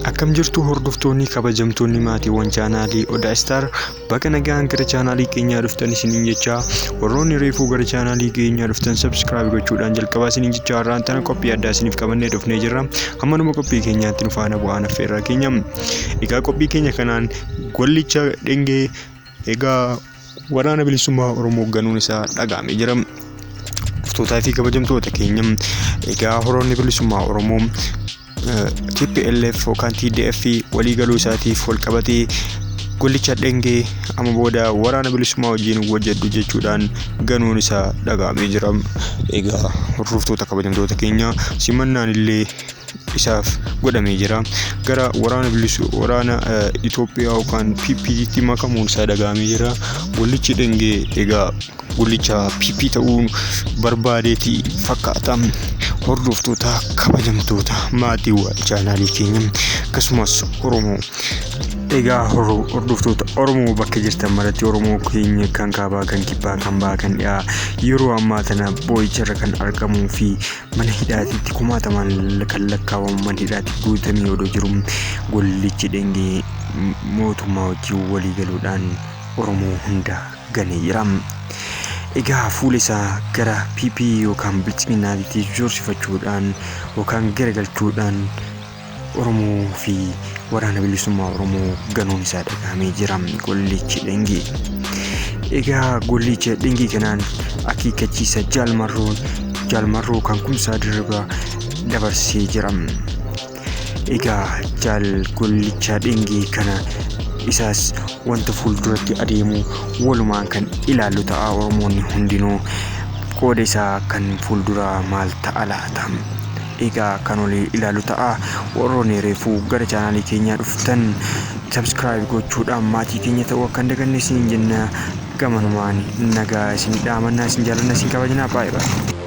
Akkam jirtu hordoftoonni kabajamtoonni maatiiwwan chaanaalii Odaa Istaar, baga nagaan gara chaanaalii keenyaa dhuftan isiniin jechaa, warroonni reefuu gara chaanaalii keenyaa dhuftan subscribe gochuudhaan jalqabaa isiniin jechaa, har'aan tana qophii addaa isiniif qabannee dhufnee jirra. Hammanuma qophii keenyaatti nu faana bu'aan affeerraa keenya. Egaa qophii keenya kanaan Gollicha Dhengee egaa waraana bilisummaa Oromoo ganuun isaa dhaga'amee jira. Hordoftootaa fi kabajamtoota keenya, egaa horoonni bilisummaa Oromoo TPLF yookaan TDF walii galuu isaatiif wal qabatee Gollicha Dhengee amma booda waraana bilisummaa wajjin hojjedhu jechuudhaan ganuun isaa dhaga'amee jira. Egaa hordoftoota kabajamtoota keenya, simannaan illee isaaf godhamee jira. Gara waraana bilisu waraana Itoophiyaa yookaan PPtti makamuun isaa dhaga'amee jira. Gollichi Dhengee egaa Gollicha PP ta'uu barbaadeeti fakkaata. Hordoftoota kabajamtoota maatiiwwan chaanaalii keenya, akkasumas Oromoo, egaa hordoftoota Oromoo bakka jirtan maratti, Oromoo keenya kan kaabaa, kan kibbaa, kan bahaa, kan dhiyaa, yeroo ammaa tana boo'icharra kan argamuu fi mana hidhaatitti kumaatamaan kan lakkaa'amu mana hidhaatti guutamee odoo jiru, Gollichi Dhengee mootummaa wajjin walii galuudhaan Oromoo hunda ganee jira. Egaa fuula isaa gara PP yookaan Biltsiginnaatitti joorsifachuudhaan yookaan garagalchuudhaan Oromoo fi waraana bilisummaa Oromoo ganuun isaa dhagahamee jira. Gollichi Dhengee. Egaa Gollicha Dhengee kanaan akeekkachiisa Jaalmarroon Jaalmarroo kan Kumsaa Dirribaa dabarsee jira. Egaa Jaal Gollichaa Dhengee kana isaas wanta fuulduratti adeemu walumaan kan ilaallu ta'a. Oromoonni hundinuu qooda isaa kan fuulduraa maal ta'a laata? Egaa kan olii ilaallu ta'a. Warroonni reefuu gara chaanaalii keenyaa dhuftan subscribe gochuudhaan maatii keenya ta'uu akka hin daganne isiniin jenna. Gamanumaan nagaa isin dhaamannaa, isin jaallanna, isin kabajnaa. Baay'ee baay'ee.